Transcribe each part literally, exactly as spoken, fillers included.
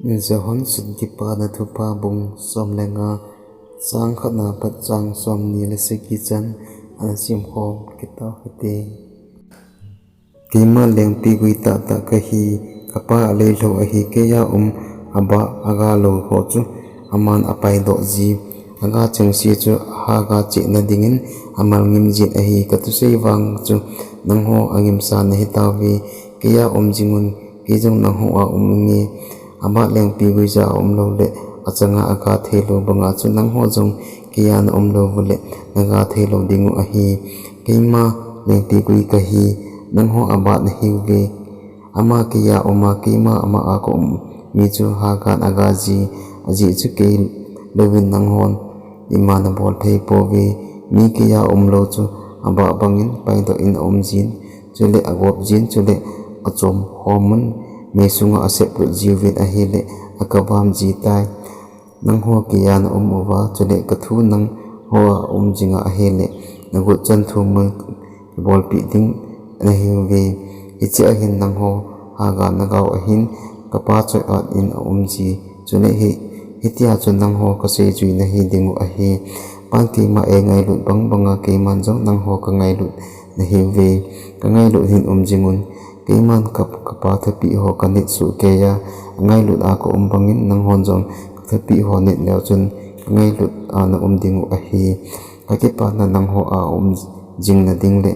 John Sun Kipana Thupha bung som le nga, chang khat na pat chang som ni le sagi chan ana simkhom kit tau hite. Keima lengpigui tahtah kahi, kapa aleilhou ahi, keiya um abah aga lou ho chu aman apaidoh ji. Aga chengse chu ahaga chehna dingin amalngim jin ahi. Kathusei vang chu nangho angimsa nahi tauve. Keiya um jingun, kei jong nangho a um inge. Abah lengpiguija aum lou le achanga aga theilou banga chu nangho jong keiya naum lou ule naga theilou dingu ahi. Keima lengpigui kahi, nangho abah nahiuve. Ama keiya uma, keima ama a kaum mi chu hagan aga ji, ajeh chu kei louvin nanghon ima nabol thei pouve. Mi keiya umlou chu abah bangin paidoh in aum jin, chule agop jin, chule achom khomun, mei sunga aseplut jiuvin ahile akavam jitai. Nangho keiya naum uva, chule kathu nangho a um jinga ahile, nagot chan thumun bolpeh ding nahiuve. Hichea hin nangho haga nagao ahin, kapa choi-at in aum ji. Chule hi, hitia chu nangho kaseijui nahi dingu ahi. Pan keima eingailut bang banga keiman jong nangho kangailut nahiuve. Kangailut hin um jingun, keiman ka, kapa thupeh ho kanit soh keiya, angailut a kaum bangin nanghon jong kathupeh ho nit leu chun kangailut a naum dingu ahi. Kakipana nangho a um jing nading le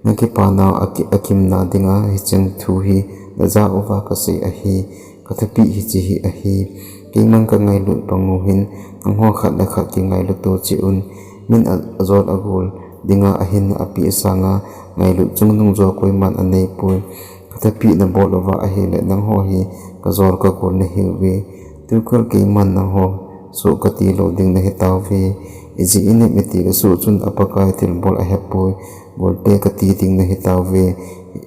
nakipana aki-, akimna dinga hicheng thu hi najah uva kasei ahi. Kathupeh hiche hi ahi. Keiman kangailut bangu hin nangho khat le khat kingailut to cheh un. Min a, ajol agol dinga ahin apeh sanga ngailut chungnung jo koiman aneipoi. Kathupeh nabol uva ahile nangho hi kajol kagol nahiuve. Tukal keiman nangho soh kati lou ding nahi tauve. Ijeh inem itile soh chun a Pakai thilbol ahepoi. Golte kati ding nahi tauve.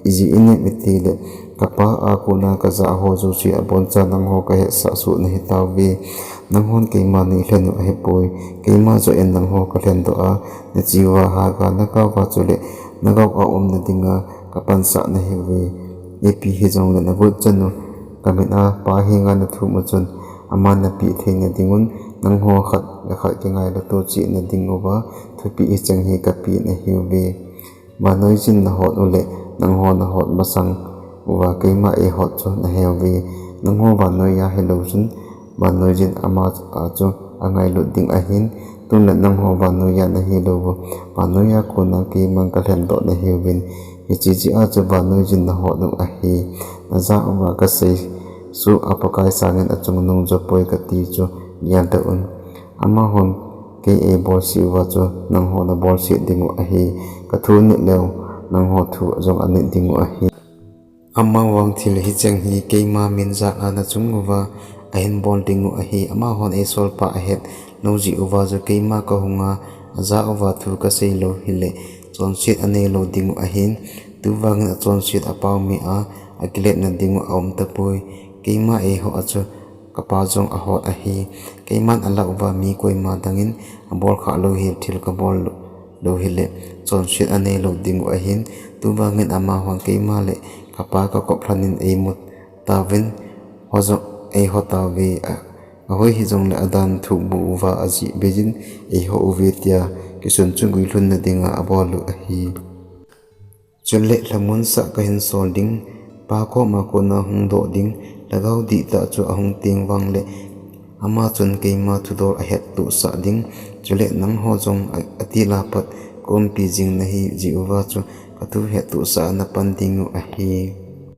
Ijeh inem itile kapa a kona kajah ho jouse aboncha nangho kahetsah soh nahi tauve. Nanghon keima neilhen u ahipoi. Keima joh in nangho kalhendoh a, nache uva haga nagao uva chule nagao a umna dinga kapansah nahiuve. Ipi hijongle nagot chan u kamin a Pa henga nathum u chun aman napeh theina dingun, nangho khat le khat kingailut to cheh nading uva thupeh hicheng hi kapeh nahiuve. Vannoiyin nahot ule nangho nahot masang uva keima eihot chu naheuve. Nangho vannoiya hilou chun vannoiyin ama a chu angailut ding ahin, tun le nangho vannoiya nahilou u, vannoiya kona keiman kalhendoh nahiuvin. Hiche jeh a chu vannoiyin nahot u ahi. Najah uva kasei soh a Pakai sangin achungnung jopoi kati chu geldoh un. Amahon kei eibolse uva chu nangho nabolse dingu ahi. Kathu nit leu nangho thu jong anit dingu ahi. Amavang thil hicheng hi keima min jal a nachung uva ahin bol dingu ahi. Amahon eisolpa ahet lou jeh uva chu keima kahunga ajah uva thu kasei lou hile chonset aneilou dingu ahin. Tuvangin achonset apao mi a akilepna dingu aum tapoi. Keima eiho a chu kapa jong ahot ahi. Keiman alah uva mi koima dangin abol khah lou hel thil kabol lou hile chonset aneilou dingu ahin. Tuvangin amahon keima le kapa kakop lhonin eimu tauvin, ho jong eiho tauve. A, ahoi hijongle adan thukbu uva ajeh beiyin eiho uve tia kisun chu guilhunna dinga abol u ahi. Chule lhamonsah kahin sol ding, Pa koma kona hungdoh ding, Lhagao dihtah chu ahung teng vangle ama chun keima thudol ahettohsah ding. Chule nangho jong a, atil a pat kaumpi jing nahi jeh uva chu kathu hettohsah a napan dingu ahi.